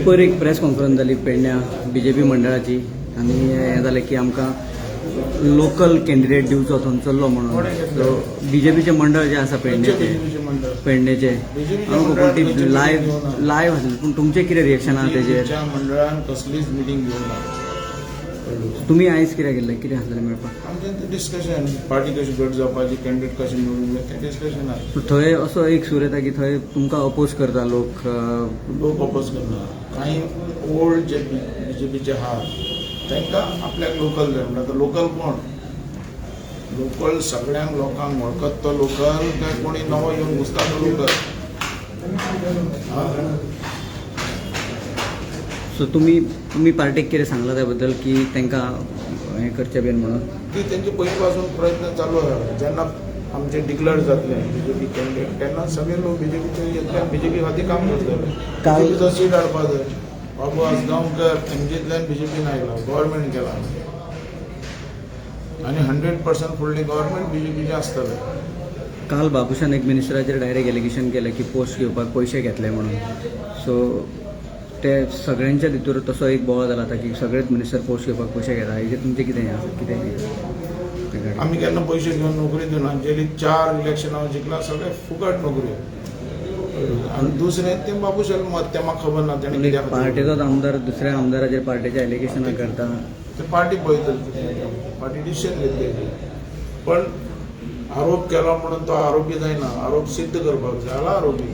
पयर एक press conference जाली पेडण्या बीजेपी मंडळाची आनी हें जालें की आमकां लोकल कॅन्डिडेट दिवचो थंयसरलो म्हणून. कोणें घेतलें? सो बीजेपीचें मंडळ जें आसा खंयचें पेडण्याचें, बीजेपीचें मंडळ? पेडणेचें. BJP च्या हांव मंडळान ती खंयचें लायव्ह meeting घेवना. लायव्ह आसली, पूण तुमचें कितें रिएक्शन आहा तेजेर? बीजेपीच्या मंडळान कसलीच मिटींग घेवना. तुमी आयज कितें केल्लें, कितें आसलें मेळपाक? आमचें तें डिस्कशन, पार्टी कशी घट जावपाची, कॅन्डिडेट कशें निवडून येता, तें डिस्कशन आसा. पूण थंय असो एक सूर येता की थंय तुमकां अपोज करता लोक. लोक अपोज करना. कांय ओल्ड जे बीजेपीचे आहात तांकां आपल्याक लोकल जाय. म्हणटा आतां लोकल कोण? लोकल सगळ्यांक लोकांक वळखत तो लोकल काय कोणी नवो येवन घुसता तो लोकल? सो तुमी तुमी पार्टीक कितें सांगलां त्या बद्दल की तांकां हें करचें बीन म्हणून? ती तेंचे पयलीं पासून प्रयत्न चालू आसा. जेन्ना आमचे डिक्लेअर जातले बीजेपी कॅन्डिडेट, तेन्ना सगळे लोक बीजेपीचे येतले आनी बीजेपी खातीर काम करतले. बीजेपीचो सीट हाडपा जाय. बाबू आजगांवकर एमजींतल्यान बीजेपीन आयला, गव्हर्मेंट केला आनी 100% फुडलें गव्हर्मेंट बीजेपीचें आसतलें. काल बाबूशान एक मिनिस्टराचेर डायरेक्ट एलिगेशन केलें की पोस्ट घेवपाक पयशे घेतले म्हणून. सो ते सगळ्यांच्या भितर तसो एक बोवाळ जाला आतां की सगळेच मिनिस्टर पोस्ट घेवपाक पयशे घेता. हेजेर तुमचें कितें हें आसा, कितें हें? आमी केन्ना पयशे घेवन नोकरी दिवना. जेली चार इलेक्शनां हांव जिखला, सगळे फुकट नोकरी. आनी दुसरें तें बाबूशालें मत तें म्हाका खबर ना तेणें कित्या खातीर. पार्टेचोच आमदार दुसऱ्या आमदाराचेर पार्टेच्या एलिगेशनां करता. ते पार्टी पळयतली कितें, पार्टी डिसिजन घेतली. पण आरोप केला म्हणून तो आरोपी जायना. आरोप सिद्ध करपाक जाय. जाला आरोपी.